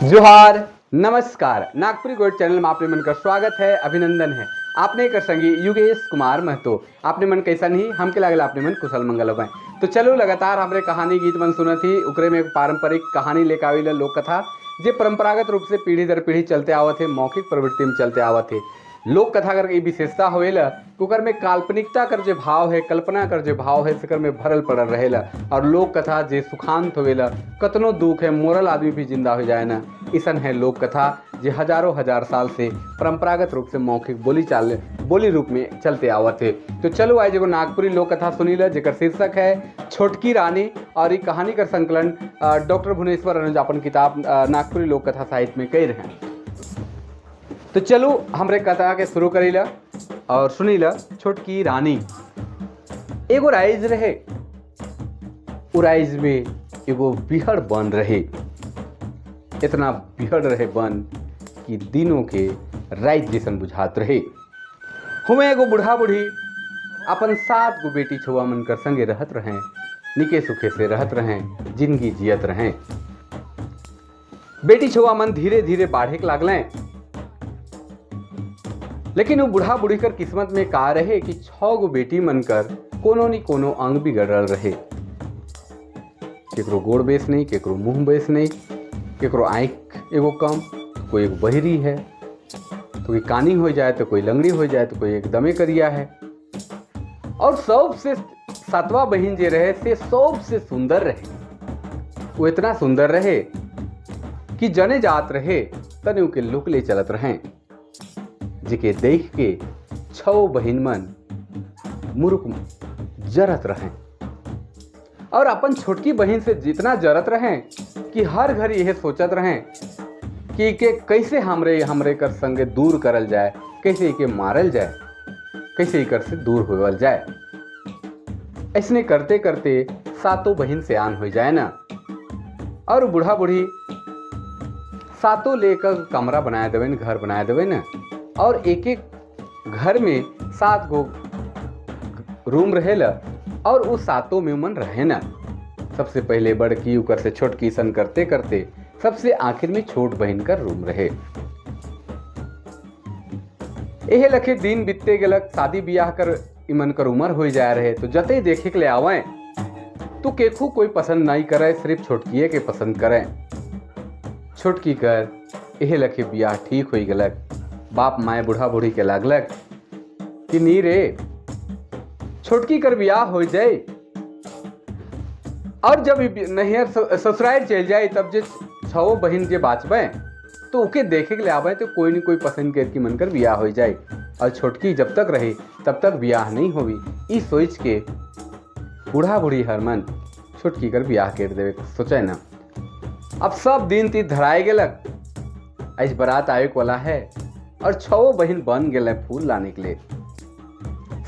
जोहार, नमस्कार। Nagpuri gold channel में आपने मन का स्वागत है, अभिनंदन है। आपने कर संगी युगेश कुमार महतो। आपने मन कैसा नहीं, हमके लागल आपने मन कुशल मंगल हो। तो चलो, लगातार हमरे कहानी गीत मन सुनत ही, उकरे में एक पारंपरिक कहानी लेकर आवी लोक कथा, जे परंपरागत रूप से पीढ़ी दर पीढ़ी चलते आवत है, मौखिक प्रवृत्ति में चलते आवत है। लोक कथा कर ई विशेषता होवेला कि ओकर में काल्पनिकता कर जो भाव है, कल्पना कर जो भाव है, सेकर में भरल पड़ल रहेला। और लोक कथा जे सुखांत होवेला, कतनो दुख है, मोरल आदमी भी जिंदा हो जाए ना। इसन है लोक कथा, जे हजारों हजार साल से परंपरागत रूप से मौखिक बोली चाल बोली रूप में चलते आवत है। तो चलो, आज एगो नागपुरी लोक कथा सुनी ल, जेकर शीर्षक है छोटकी रानी। और ये कहानी कर संकलन डॉक्टर भुवनेश्वर अनुज अपन किताब नागपुरी लोक कथा साहित्य में कई रहे हैं। तो चलो, हमरे कथा के शुरू करीला और सुनीला छोटकी रानी। एगो राइज रहे। उ राइज में एगो बिहड़ बन रहे। इतना बिहड़ रहे बन कि दिनों के रात जैसन बुझात रहे। हुमे एगो बूढ़ा बूढ़ी अपन सात गो बेटी छुआ मन कर संगे रहत रहे, निके सुखे से रहत रहे, जिंदगी जियत रहे। बेटी छुआ मन धीरे धीरे बाढ़े के लागलें, लेकिन वो बूढ़ा बूढ़ी कर किस्मत में का रहे कि छह गो बेटी मन कर कोनो नी कोनो अंग बिगड़ल रहे। केकरो गोड़ बेस नहीं, केकरो मुंह बेस नहीं, केकरो आँख एगो कम, कोई एगो बहरी है, तो कोई कानी हो जाए, तो कोई लंगड़ी हो जाए, तो कोई एकदमे करिया है। और सबसे सातवां बहन जे रहे, से सबसे सुंदर रहे। वो इतना सुंदर रहे कि जने जात रहे, तने उके लुक ले चलत रहे, जिके देख के छो बहिन मन मुरुक जरत रहे और अपन छोटकी बहन से जितना जरत रहे कि हर घड़ी यह सोचत रहे कि के कैसे हमरे हमरे कर संगे दूर करल जाए, कैसे के मारल जाए, कैसे कर से दूर होवल जाए। ऐसने करते करते सातों बहन सियान हो जाए ना और बूढ़ा बूढ़ी सातों लेकर कमरा बनाए देवे न, घर बनाए देवे न। और एक एक घर में सात गो रूम रहेला और उस सातों में मन रहे ना। सबसे पहले बड़की, ऊपर से छोटकी, सन करते करते सबसे आखिर में छोट बहन का रूम रहे। एहे लखे दिन बीतते गेलक। शादी ब्याह कर इमन कर उम्र हो जाए रहे, तो जते देखे के ले आवे तो केखू कोई पसंद नहीं करे, सिर्फ छोटकिए के पसंद करे। छोटकी कर एहे लखे ब्याह ठीक हो गलक। बाप माए बूढ़ा बूढ़ी के लागलक कि नी रे, छोटकी कर ब्याह हो जाए और जब नैहर ससुराल चल जाए, तब जे छो बहन जे बाचबे, तो ओके देखे के ले आवे, तो कोई न कोई पसंद करके मन कर ब्याह हो जाए और छोटकी जब तक रही, तब तक ब्याह नहीं होवी। ई सोच के बूढ़ा बूढ़ी हरमन छोटकी कर ब्याह कर देवे सोचे ना। अब सब दिन ती धराए गेलक। आज बारात आवे वाला है और छो बहन बन गेल फूल लाने के लिए,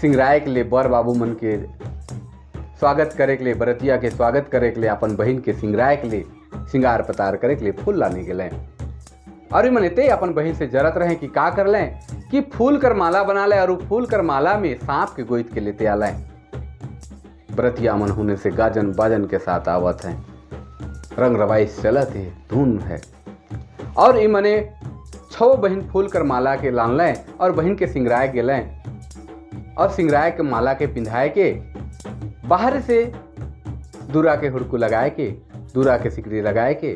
सिंगराए के लिए, बर बाबू मन के स्वागत करे के लिए, बरतिया के स्वागत करे के लिए, अपन बहन के सिंगराए के लिए, सिंगार पतार करे के लिए फूल लाने के लिए। और मन एते अपन बहन से जरत रहे कि का कर लें कि फूल कर माला बना ले और वो फूल कर माला में सांप के गोइत के लेते आले। बरतिया मन होने से गाजन बाजन के साथ आवत हैं, रंग रवाइश चलत है, धुन है। और ई मने छो बहन फूल कर माला के लान लें और बहन के सिंगराए गेलें और सिंगराए के माला के पिंधाए के बाहर से दूरा के हुड़कू लगाए के, दूरा के सिकड़ी लगाए के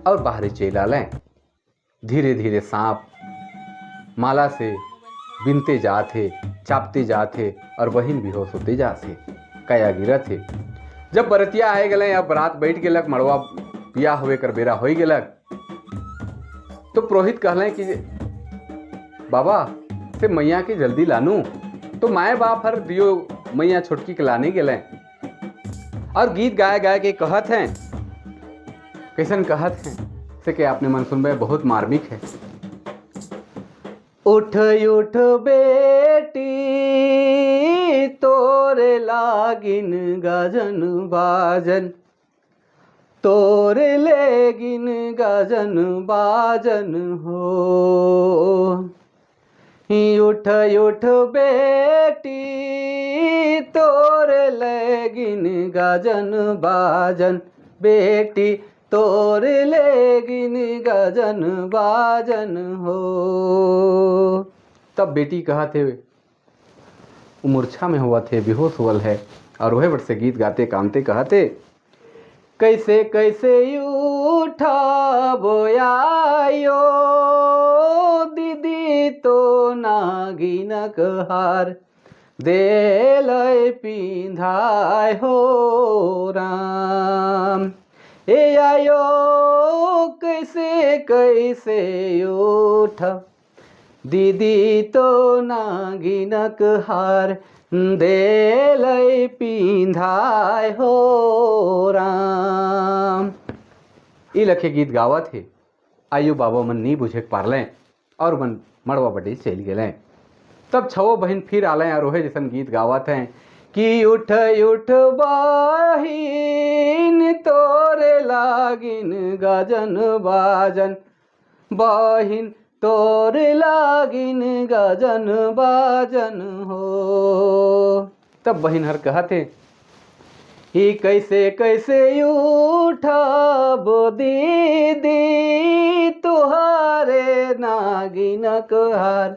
और बाहर चल आलें। धीरे धीरे सांप माला से बिनते जाते, चापते जाते और बहिन बेहोश होते जाते, कया गिरत है। जब बरतिया आए गए, अब बारात बैठ गेलक, मड़वा बियाह हुए कर बेरा हो गेलक, तो पुरोहित कहले कि बाबा से मैया के जल्दी लानू। तो माए बाप हर दियो मैया छोटकी के लाने गेले और गीत गाए गाए के कहत हैं। कैसन कहत हैं, से के आपने मन सुनबे, बहुत मार्मिक है। उठ उठ बेटी, तोरे लागिन गाजन बाजन, तोरे लेगिन गाजन बाजन हो। उठ उठ बेटी, तोरे लेगिन गाजन बाजन बेटी। तोर लेगिन गजन बाजन हो। तब बेटी कहत हे, वो मूर्छा में हुआ थे, बेहोश हुअल है और वह बट से गीत गाते कामते कहते, कैसे कैसे उठा बोयायो दीदी तो नागिनक हार देलय पिंधाय हो राम। ए आयो कैसे कैसे उठ दीदी तो नागिनक हार देलय पिंधाय हो राम। ई लखे गीत गावत हे। आयु बाबा मन नहीं बुझे पारलें और मन मड़वा बटे चल गए। तब छवो बहन फिर आलें और वह जैसन गीत गावत हैं कि उठ उठ बहिन तोरे लागिन गजन बाजन, बहिन तोरे लागिन गजन बाजन हो। तब बहिन हर कहते ही कैसे कैसे उठब दीदी तुहारे नागिनक हार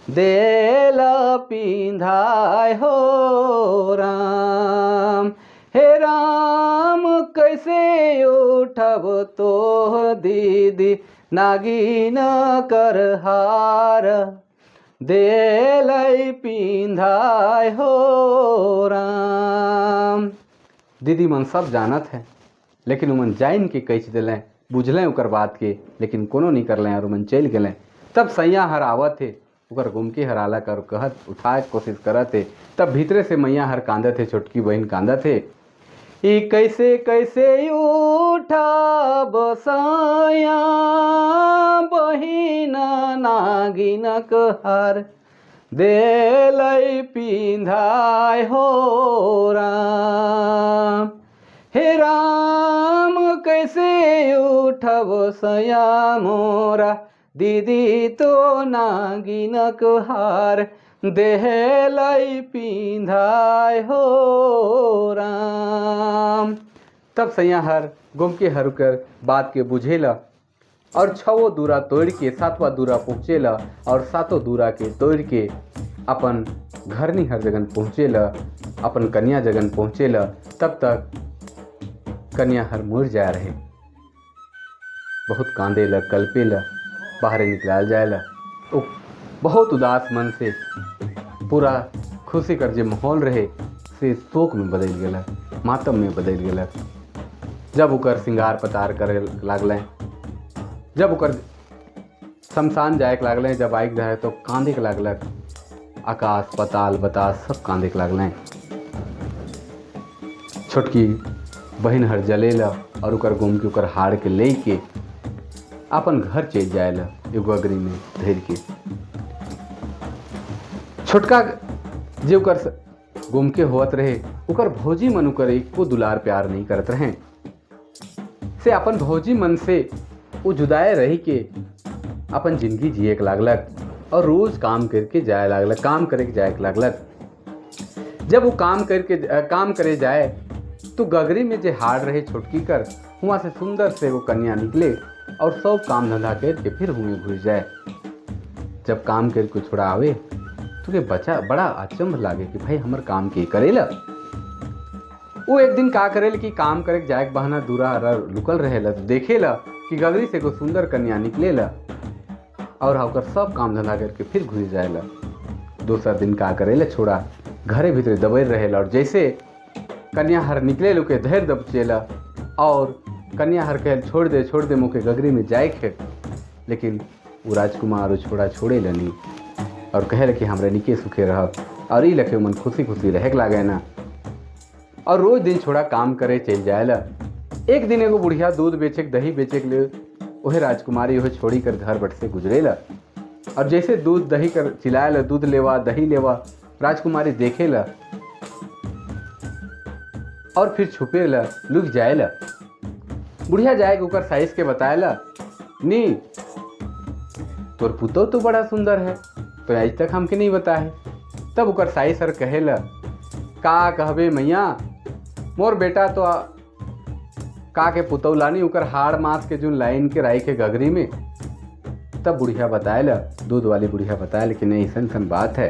देला पिंधाय हो राम। हे राम कैसे उठब तो दीदी नागिन कर हार देलई पिंधाय हो राम। दीदी मन सब जानत है, लेकिन उमन जान के कह दिलें, बुझलें उकर बात के, लेकिन कोनो नहीं करलें और उमन चल गलें। तब सैया हर आवत है, उकर गुमके हर आला कर कहत उठाए के कोशिश करत है। तब भीतरे से मैया हर कांदत है, छोटकी बहन कांदत है, ई कैसे कैसे उठा बसाया बहिना नागिनक हार देलई पिंधाय हो राम। हे राम कैसे उठब सया मोरा दीदी तो नागिनक हार देहलई पिंधाय हो राम। तब सैया हर गुम के हर कर बात के बुझेला और छवो दूरा तोड़ के सातवा दूरा पहुँचेला और सातों दूरा के तोड़ के अपन घरनी हर जगन पहुँचेला, अपन कन्या जगन पहुँचेला। तब तक कन्या हर मुर जा रहे, बहुत कांदेला कल्पेला, बाहर निकलाल जाएला। वो बहुत उदास मन से पूरा खुशी कर जे माहौल रहे से शोक में बदल गया, मातम में बदल गया। जब ओकर श्रृंगार पतार करे लागलें, जब ओकर शमशान जाए के लागलें, जब आइक जाए तो कांदे के लागलक, आकाश पताल बतास सब कांदे के लागलें। छोटकी बहन हर जलेला और ओकर गुम के ओकर हार के ले के अपन घर चल जाएला एगो अग्नि में धर के। छोटका जे ओकर गुम के होत रहे, ओकर भौजी मन ओकर एको दुलार प्यार नहीं करत रहे, से अपन भौजी मन से वो जुदाए रही के अपन जिंदगी जिए के लागलक और रोज़ काम करके जाए लागलक, काम करे के जाए के लागलक। जब वो काम करके काम करे जाए तो गगरी में जे हार रहे छोटकी कर, वहाँ से सुंदर से वो कन्या निकले और सब काम धंधा करके फिर हुए घुस जाए। जब काम करके छोड़ा आवे तो के बच्चा बड़ा अचंभ लागे कि भाई हमर काम के करेला। वो एक दिन का करेल कि काम करे के जाए के बहाना दूरा हरा लुकल रहेला तो देखेला कि गगरी से एगो सुंदर कन्या निकलेला और ओकर सब काम धंधा करके फिर घुस जाएला। दोसर दिन का करेला छोड़ा घरे भीतरे दबेर रहेला और जैसे कन्या हर निकले लुके धैर्य दबचेला और कन्या हर कहल छोड़ दे छोड़ दे मुके गगरी में जाए के, लेकिन वो राजकुमार वो छोड़ा छोड़े लनी और कहे कि हमरा निके सुखे रह और ई लखे मन खुशी खुशी रहे के लागे ना। और रोज दिन छोड़ा काम करे चल जाएला। एक दिन एगो बुढ़िया दूध बेचे के दही बेचे के लिए ओहे राजकुमारी ओहे छोड़ी कर घर बट से गुजरेला और जैसे दूध दही कर चिल्लाएला दूध लेवा दही लेवा, राजकुमारी देखेला और फिर छुपेला लुक जाएला। बुढ़िया जाए ओकर साइज के बताएला, नी तोर पुतो तो बड़ा सुंदर है तो आज तक हमके नहीं बताए। तब ओकर साई सर कहेला, का कहबे मैया, मोर बेटा तो का के पुतौ लानी, उकर हाड़ मास के जो लाइन के राई के गगरी में। तब बुढ़िया बताएला, दूध वाली बुढ़िया बताएला कि नहीं, ऐसन सन बात है।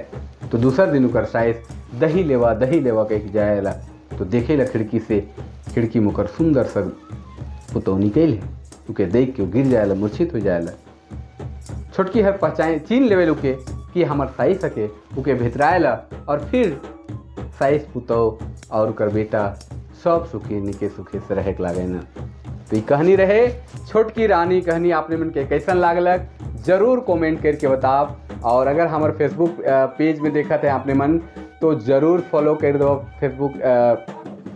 तो दूसर दिन उकर साइस दही लेवा, दही लेवा कह जाएला, तो देखेला खिड़की से, खिड़की में उकर सुंदर सा पुतौ निकल, उके देख के गिर जाएला, मूर्छित हो जाएला। छोटकी हर पहचान चीन लेवे उके कि हमार साई सके, उके भितराएला और फिर साइस पुतौ और उकर बेटा सब सुखी निके सुखे से रहे लागे न। तो ये कहानी रहे छोटकी रानी। कहानी आपने मन के कैसन लागलक, जरूर कमेंट करके बताब। और अगर हमारे फेसबुक पेज में देखा थे आपने मन, तो ज़रूर फॉलो कर दो फेसबुक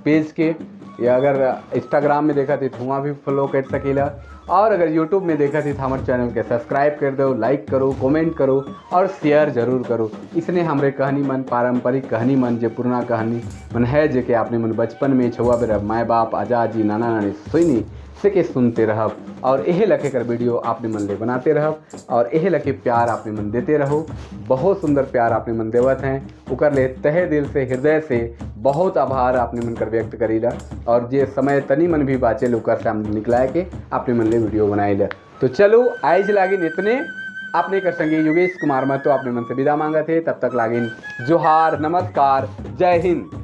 पेज के, या अगर इंस्टाग्राम में देखा थे तो वहाँ भी फॉलो कर सकीला। और अगर यूट्यूब में देखा थी तो हमारे चैनल के सब्सक्राइब कर दो, लाइक करो, कमेंट करो और शेयर जरूर करो। इसने हमारे कहानी मन, पारंपरिक कहानी मन, जो पुराना कहानी मन है, जे के आपने मन बचपन में छुआ बेरा माए बाप, आजा जी, नाना नानी सुनी से के सुनते रहब और यही लखे कर वीडियो आपने मन ले बनाते रहब और यही लखे प्यार आपने मन देते रहो। बहुत सुंदर प्यार आपने मन देवत हैं, उकर ले तहे दिल से, हृदय से बहुत आभार आपने मन कर व्यक्त करीला। और जे समय तनी मन भी बाचे, उकर से हम निकलाए के आपने मन ले वीडियो बनाईला। तो चलो, आइज लागिन इतने। आपने कर संगे योगेश कुमार महतो आपने मन से विदा मांगा थे। तब तक लागिन जोहार, नमस्कार, जय हिंद।